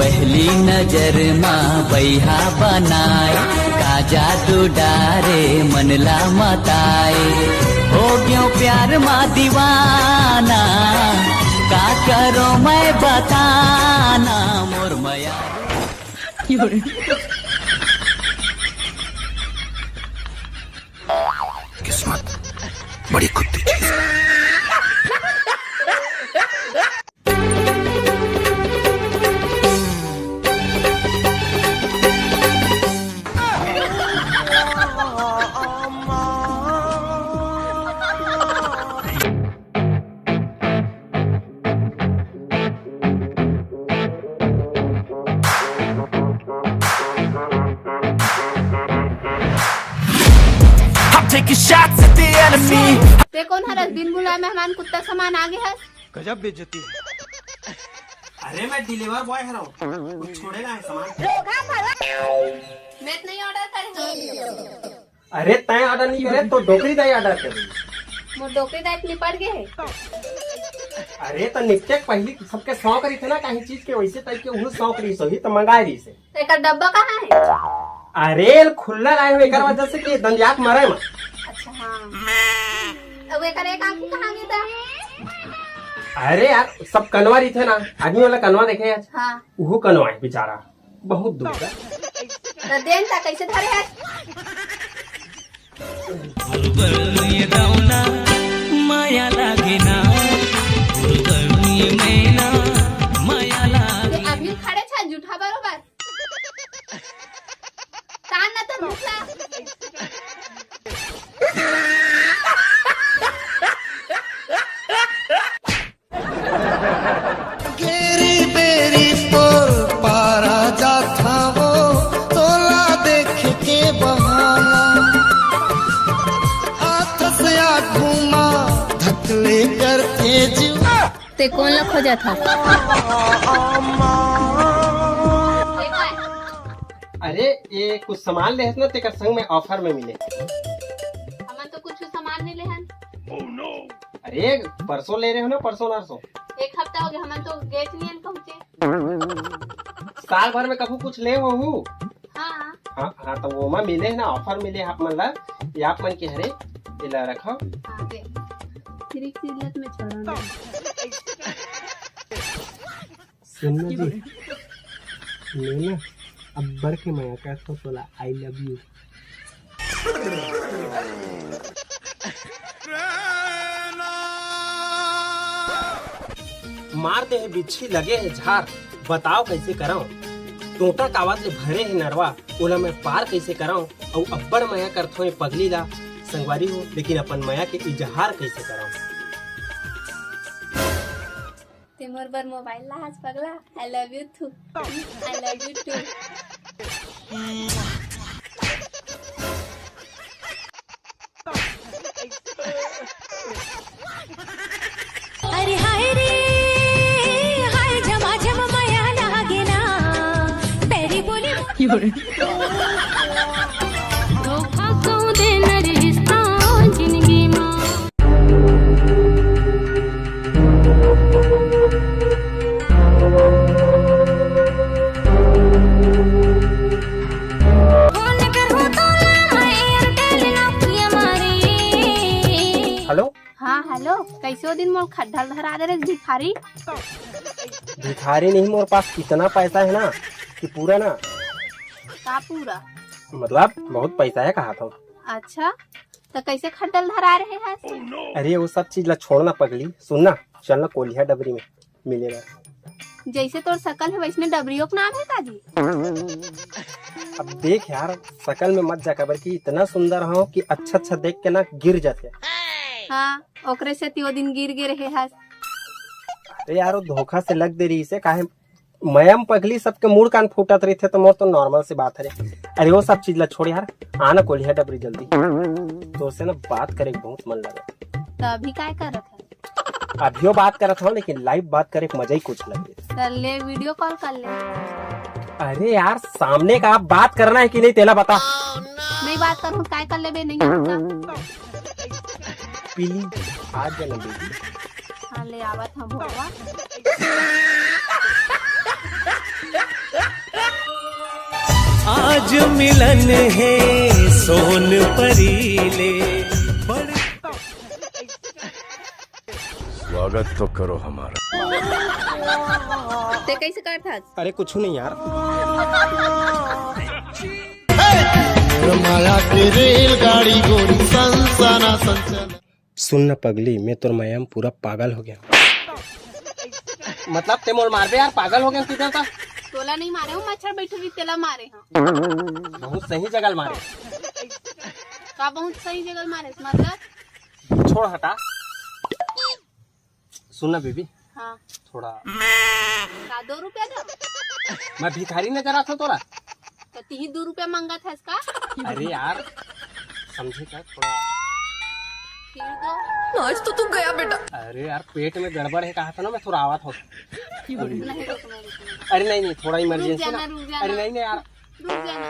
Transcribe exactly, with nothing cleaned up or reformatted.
पहली नजर मा बइहा बनाए, का जादू डारे मन ला मताए। हो गयो प्यार मा दीवाना, का करो मैं बताना मोर मया। किस्मत बड़ी कुत्ती चीज है। I'm taking shots at the enemy. ते कोन हरस? बिन बुलाए मेहमान कुत्ता समान आगे हस। गजब बेइज्जती है। अरे, मैं डिलीवर बॉय हरंव, कुछ छोड़े ला हे सामान। मैं तो नहीं ऑर्डर करेंगे। अरे, तैं ऑर्डर नहीं करे तो डोकरी दाई ऑर्डर करे। मोर डोकरी दाई तो निपट गए है। अरे, तो निपटे के पहली सबके शौक रहिथे ना, कहीं चीज के, वैसे टाइप के उहू शौक रहिस होही तो मंगाए रहिस हे। तो एकर डब्बा कहाँ है? अरे, खुल्ला लाए हो, एकर वजह से कि दंदियात मरे मा। अच्छा, हाँ। अब एकर एक आँखी कहाँ गई था? अरे यार, सब कनवा रहिथे ना, आदमी वाला कनवा देखे आज। हाँ। उहू कनवा है बेचारा, बहुत दुख है। तो देन ता कैसे धरे है? गुरुगुरु ये दौना माया लागे ना, गुरुगुरु ये मैना माया लागे। ये अभी खड़े छा जूठा बरोबर। तान ना तो रुक ला। गेरी बेरी तोर पारा जाथा वो, तोला देख के बहाना। आथस आगू मा धकले करथे जीव। ते कोन ला खोजत हस? अरे, ये कुछ सामान लेहस ना, तेकर संग में ऑफर में मिले। हमन तो कुछ सामान नहीं लेहन। अरे, परसों ले रहे हो ना, परसों नरसों। एक हफ्ता हो गया, हमन तो गेट नहीं पहुंचे। साल भर में कभू कुछ ले होहू? हाँ। हाँ, हाँ, तो वो मा मिले है ना, ऑफर मिले आप मन ला, ये आप मन के हरे, ये ला रखो। हाँ, दे। फिर एक चीज ला तो मैं छोड़ा ना। सुन ना जी, मैं ना अब्बड़ के मया करथों तोला, I love you। मार दे हे बिच्छी, लगे हे झार, बताओ कैसे करंव? टोंटा कावत ले भरे हे नरवा, ओला मैं पार कैसे करंव? अउ अब्बड़ मया करथों ए पगली ला संगवारी हो, लेकिन अपन मया के इजहार कैसे करंव? ते मोर बर मोबाइल ला हस पगला। I love you too। I love you too। अरे हाय रे, हाय झमा झम मया लागे ना, तेरी बोली। धोखा क्यों देना रिश्ता जिंदगी में। हेलो। हाँ, हेलो, कैसे ओ दिन मोर खड्डा ल धरा दे रे भिखारी? भिखारी नहीं, मोर पास इतना पैसा है ना कि पूरा ना। का पूरा? मतलब, बहुत पैसा है, कहा था। अच्छा, तो कैसे खड्डा ल धरा रहे हैं? अरे, वो सब चीज ला छोड़ ना पगली, सुन ना, चल ना कोलिहा डबरी में मिले बर। जैसे तोर शकल है, वैसने डबरियो के नाम है का जी? अब देख यार, शकल में मत जा, काबर कि इतना सुंदर हो कि अच्छा अच्छा देख के ना गिर जाते। हाँ, ओकरे सेती ओ दिन गिर गे रहे हस। अरे यार, वो धोखा से लग दे रही से, काहे मयम पगली सबके मुड़ कान फूटत रहिथे, तो मोर तो नॉर्मल सी बात हरे। अरे वो सब चीज ला छोड़ यार, आना कोलिहा डबरी जल्दी, तो से ना बात करे के बहुत मन लगा। तो अभी काय करत है? अभियो बात करत हूँ, लेकिन लाइव बात करे के मजा ही कुछ लगे। कर ले, वीडियो कॉल कर ले। अरे यार, सामने का आप बात करना है कि नहीं, तेला बता। नहीं बात करूँ, काय कर लेबे, नहीं आता। प्लीज, आ जाना बेबी। हाँ, ले आवत हम भोरवा। आज मिलन हे सोन परी ले। बड़ स्वागत तो करो हमारा। ते कैसे करथस? अरे कुछ नहीं यार। माया के रेलगाड़ी गोरी सनसना सनसना। सुन न पगली, मैं तोर माया में पूरा पागल हो गया। मतलब ते मोर मारबे यार, पागल हो गया तू तो। तोला नहीं मारे हूँ, मच्छर बैठे भी तेला मारे हूँ। बहुत सही जगह मारे। का बहुत सही जगह मारे मतलब? छोड़ हटा। सुन ना बेबी। हाँ। थोड़ा का दो रुपया दो? मैं भिखारी नजर आता तोला? तो तीही दो रुपया मांगत हस का? अरे यार, समझे का थोड़ा। फिर दो। आज तो तू गया बेटा। अरे यार, पेट में गड़बड़ है कहा था ना, मैं थोड़ा आवा था। नहीं रुकना, रुकना। अरे नहीं नहीं, थोड़ा इमरजेंसी ना। अरे नहीं नहीं यार। रुक जाना।